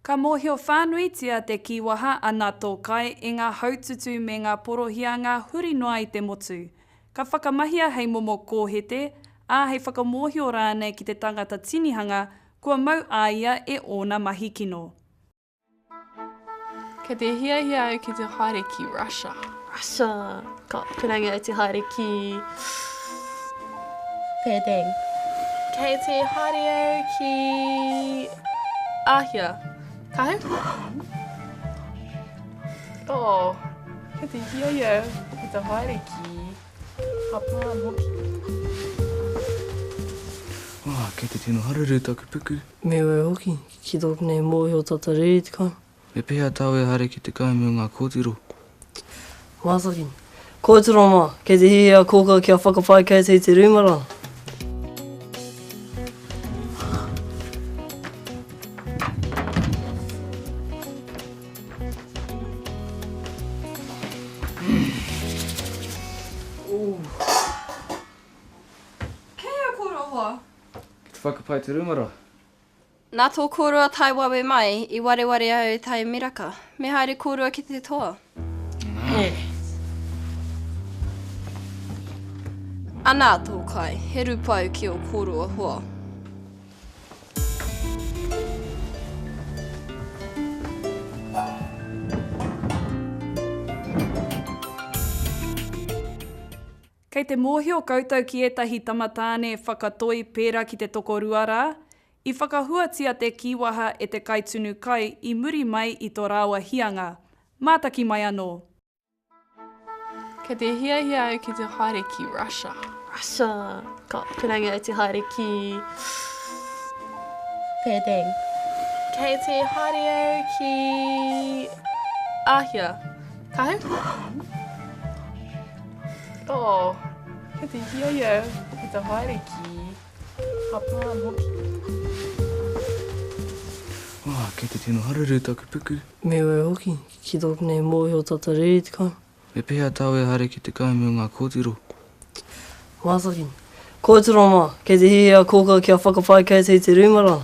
Ka mōhio whānuitia te kīwaha a Nā Tō Kai e ngā haututu me ngā porohianga huri noa i te motu. Ka whakamahia hei momo kōhete, ā, hei whakamōhio rānei ki te tangata tinihanga kua mau a ia e ōna mahi kino. Kei te hiahia au ki te haere ki Russia. Russia! Ka pirangi au te haere ki Padang. Kei te haere au ki Āhia. Kahu? Oh, kei te hiahia au ki te haere ki Hapān hoki. Oh, kei te tino haruru taku puku. Me wai hoki, ki tōku nei mōhio tata riri te kai. Me pēhea tāu e haere ki te kai me ngā kōtiro? Mātaki. Kōtiro mā, kei te hiahia a Kōkā kia whakapae koutou i te rūma rā. Kei a kōrua hoa? Ki te whakapae te rūma rā. Nā tō kōrua tae wawe mai, i wareware au tae miraka. Me haere kōrua ki te toa. Anā tō kai, he rupau ki ō kōrua hoa. Kei te mōhio koutou ki ētahi tama tāne whakatoi pērā ki te tokorua rā? I whakahuatia te kīwaha e te kaitunu kai i muri mai i tō rāua hianga. Mātaki mai anō. Kei te hiahia au ki te haere ki Russia. Russia! Ka pirangi au te haere ki Padang. Kei te haere au ki Āhia. Kahu? Oh, kei te hiahia au ki te haere ki Hapān hoki. Oh, kei te tino haruru taku puku. Me wai hoki, ki tōku nei mōhio tata riri te kai. Me pēhea tāu e haere ki te kai me ngā kōtiro? Mātaki. Kōtiro mā, kei te hiahia a Kōkā kia whakapae koutou i te rūma rā.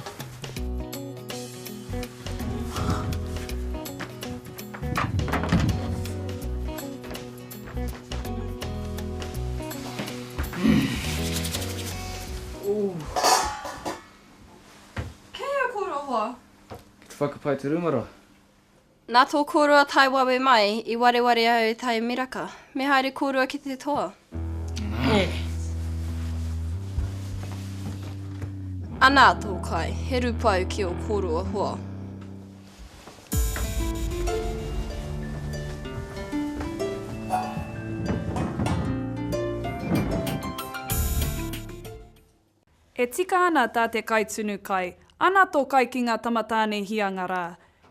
Kei a kōrua hoa? Ki te whakapae te rūma rā. Nā tō kōrua tae wawe mai, i wareware au tae miraka. Me haere kōrua ki te toa. Anā tō kai, he rupau ki ō kōrua hoa. E tika ana tā te kaitunu kai, ana tō kai ki ngā tamatāne hianga rā.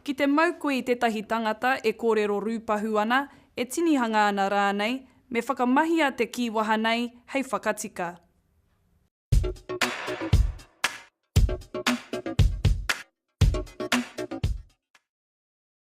Ki te mau koe i tētahi tangata e kōrero rūpahu ana, e tinihanga ana rānei, me whakamahia te kīwaha nei hei whakatika.